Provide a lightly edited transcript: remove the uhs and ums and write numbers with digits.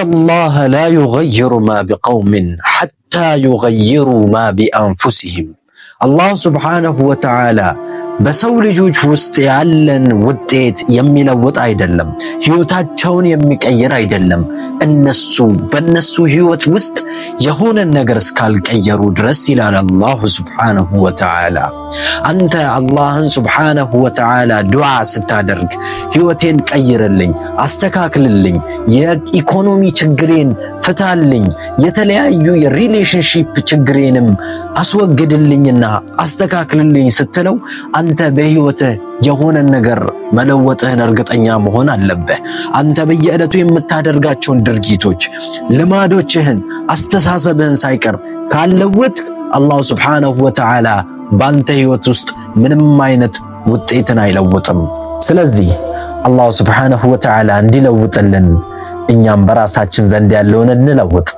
الله لا يغير ما بقوم حتى يغيروا ما بأنفسهم። አላህ سبحانه وتعالى በሰው ልጆች ውስጥ ያለን ውጤት የሚለውጥ አይደለም፣ ህይወታቸውን የሚቀይር አይደለም። እነሱ በእነሱ ህይወት ውስጥ የሆነን ነገር እስካልቀየሩ ድረስ ይላል አላሁ سبحانه وتعالى። አንተ አላህን سبحانه وتعالى ዱዓ ስታደርግ ህይወቴን ቀይርልኝ፣ አስተካክልልኝ፣ የኢኮኖሚ ችግሬን ፍታልኝ፣ የተለያዩ የ relationship ችግሬንም አስወግድልኝና አስተካክልልኝ ስትለው አንተ በህይወትህ የሆነን ነገር መለወጥህን እርግጠኛ መሆን አለብህ። አንተ በየዕለቱ የምታደርጋቸውን ድርጊቶች፣ ልማዶችህን፣ አስተሳሰብህን ሳይቀር ካልለወጥክ አላሁ سبحانه وتعالى በአንተ ህይወት ውስጥ ምንም አይነት ውጤትን አይለውጥም። ስለዚህ አላሁ سبحانه وتعالى እንዲለውጥልን እኛም በራሳችን ዘንድ ያለውን እንለውጥ።